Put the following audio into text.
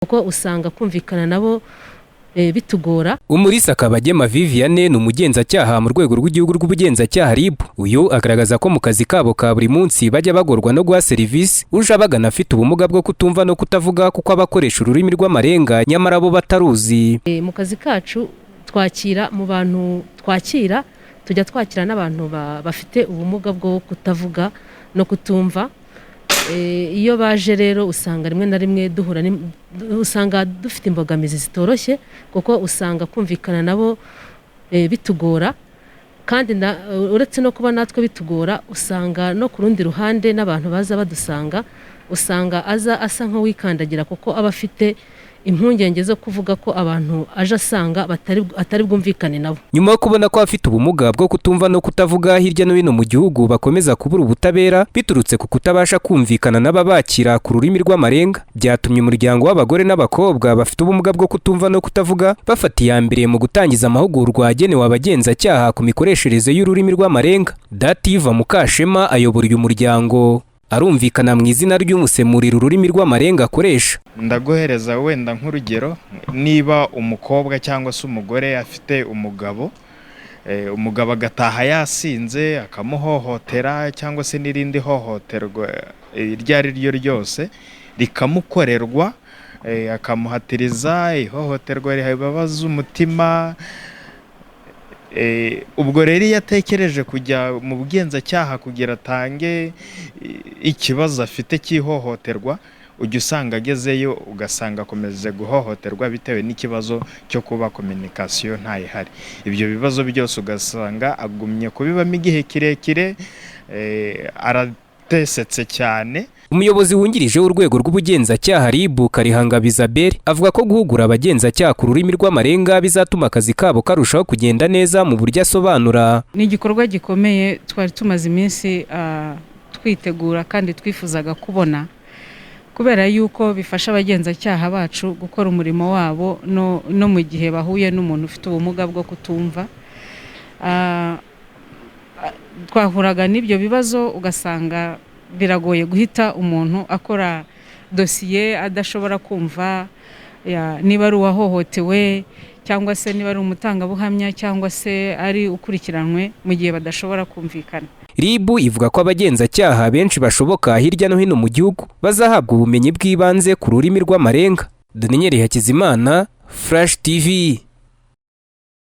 Kuko usanga kumvikana nabo bitugora. Umulisa Kabagema Viviane ni umugenzacyaha mu rwego rw'igihugu rw'ubugenzacyaha RIB. Uyu agaragaza ko mu kazi kabo ka buri munsi bajya bagorwa no guha serivisi uje abagana afite ubumuga bwo kutumva no kutavuga, kuko abakoresha ururimi rw'amarenga nyamara bo bataruzi. Mu kazi kacu twakira, mu bantu twakira, tujya twakira n'abantu bafite ubumuga bwo kutavuga no kutumva. Iyo baje rero usanga rimwe na rimwe duhura, usanga dufite imbogamizi zitoroshye, kuko usanga kumvikana nabo bitugora. Kandi uretse no kuba natwe bitugora, usanga no ku rundi ruhande n'abantu baza badusanga, usanga aza asa nk'uwikandagira, kuko aba afite impungenge zo kuvuga ko abantu aje asanga atari bwumvikane nabo. Nyuma yo kubona ko abafite ubumuga bwo kutumva no kutavuga hirya no hino mu gihugu bakomeza kubura ubutabera biturutse ku kutabasha kumvikana n'ababakira ku rurimi rw'amarenga, byatumye umuryango w'abagore n'abakobwa bafite ubumuga bwo kutumva no kutavuga bafata iya mbere mu gutangiza amahugurwa agenewe abagenzacyaha ku mikoreshereze y'ururimi rw'amarenga. Dativa Mukashema ayobora uyu muryango, arumvikana mu izina ry'umusemurira ururimi rw'amarenga akoresha. Ndaguhereza wenda nk'urugero: niba umukobwa cyangwa se umugore afite umugabo, umugabo agataha yasinze akamuhohotera, cyangwa se n'irindi hohoterwa iryo ari ryo ryose rikamukorerwa, akamuhatiriza ihohoterwa ribabaza umutima. Ubwo rero iyo atekereje kujya mu bugenzacyaha kugira atange ikibazo afite cy'ihohoterwa, ujya usanga agezeyo ugasanga akomeje guhohoterwa bitewe n'ikibazo cyo kuba communication ntayihari. Ibyo bibazo byose ugasanga agumye kubibamo igihe kirekire, aratesetse cyane. Umuyobozi wungirije w'urwego rw'ubugenzacyaha RIB, Karihanga Bizabel, avuga ko guhugura abagenzacyaha ku rurimi rw'amarenga bizatuma akazi kabo karushaho kugenda neza mu buryo asobanura. Ni igikorwa gikomeye twari tumaze iminsi twitegura kandi twifuzaga kubona, kubera yuko bifasha abagenzacyaha bacu gukora umurimo wabo no mu gihe bahuye n'umuntu ufite ubumuga bwo kutumva. Twahuraga n'ibyo bibazo, ugasanga biragoye guhita umuntu akora dosiye adashobora kumva niba ari uwahohotewe, cyangwa se niba ari umutangabuhamya, cyangwa se ari ukurikiranwe, mu gihe badashobora kumvikana. RIB ivuga ko abagenzacyaha benshi bashoboka hirya no hino mu gihugu bazahabwa ubumenyi bw'ibanze ku rurimi rw'amarenga. Daniel Hakizimana, Flash TV.